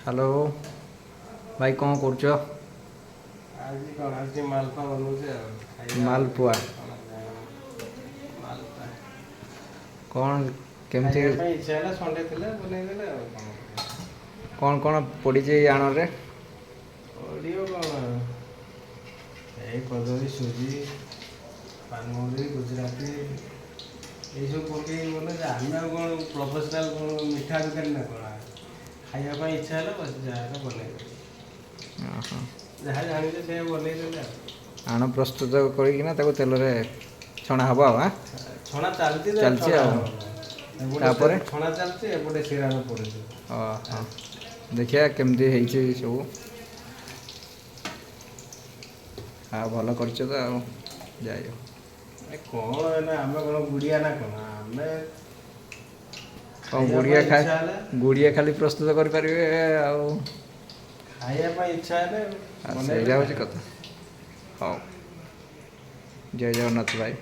Hello ଭାଇ, କ'ଣ କରୁଛ? ଆଜି କ'ଣ, ଆଜି ମାଲପୁଆ ବନଉଛି ଆଉ ଖାଇବା। ମାଲପୁଆ? କ'ଣ, ମାଲପୁଆ। କ'ଣ କେମିତି? ଖାଇବା ପାଇଁ ଇଚ୍ଛା ହେଲା, ସଣ୍ଡେ ଥିଲା, ବନେଇଦେଲେ ଆଉ କ'ଣ କରିବା। କ'ଣ କ'ଣ ପଡ଼ିଛି ଏଇ ଆଣରେ? ପଡ଼ିବ କ'ଣ, ଏଇ କଦଳୀ, ସୁଜି, ପାନମହୁରି, ଗୁଜୁରାତି ଏଇସବୁ ପକେଇକି ବନଉଛି। ଆମେ ଆଉ କ'ଣ ପ୍ରଫେସନାଲ କ'ଣ ମିଠା ଦୋକାନୀ ନା କ'ଣ? ଖାଇବା ପାଇଁ ଇଚ୍ଛା ହେଲା, ବସ୍, ଯାହା ହେଲା ବନେଇଦେଲେ। ଯାହା ଜାଣିଛେ ସେଇଆ ବନେଇଦେଲେ ଆଉ। ଆଣ ପ୍ରସ୍ତୁତ କରିକିନା ତାକୁ ତେଲରେ ଛଣା ହବ ଆଉ ଆଁ? ଛଣା ଚାଲିଛି ତ। ଚାଲିଛି ଛଣା ଆଉ। ହବ। ଏପଟେ ତାପରେ? ଛଣା ଚାଲିଛି, ଏପଟେ ଶିରାରେ ପଡୁଛି। ଓହୋ, ଦେଖିବା କେମିତି ହେଇଛି ସବୁ। ଆଉ ଭଲ କରିଛ ତ ଆଉ, ଯାଇ ହଉ। ଏ କ'ଣ ହେଲା, ଆମେ କ'ଣ ଗୁଡ଼ିଆ ନା କ'ଣ ଆମେ? କ'ଣ ଖାଇବା ଗୁଡ଼ିଆ ପାଇଁ ଖାଇ ଇଚ୍ଛା ହେଲା। ଗୁଡ଼ିଆ ଖାଲି ପ୍ରସ୍ତୁତ କରିପାରିବେ ଆଉ। ଖାଇବା ପାଇଁ ଇଚ୍ଛା ହେଲେ ଆଉ ବନେଇଲେ ସେଇଟା ହେଉଛି ଖାଇବା। କଥା। ହଉ, ଜୟ ଜଗନ୍ନାଥ ଭାଇ।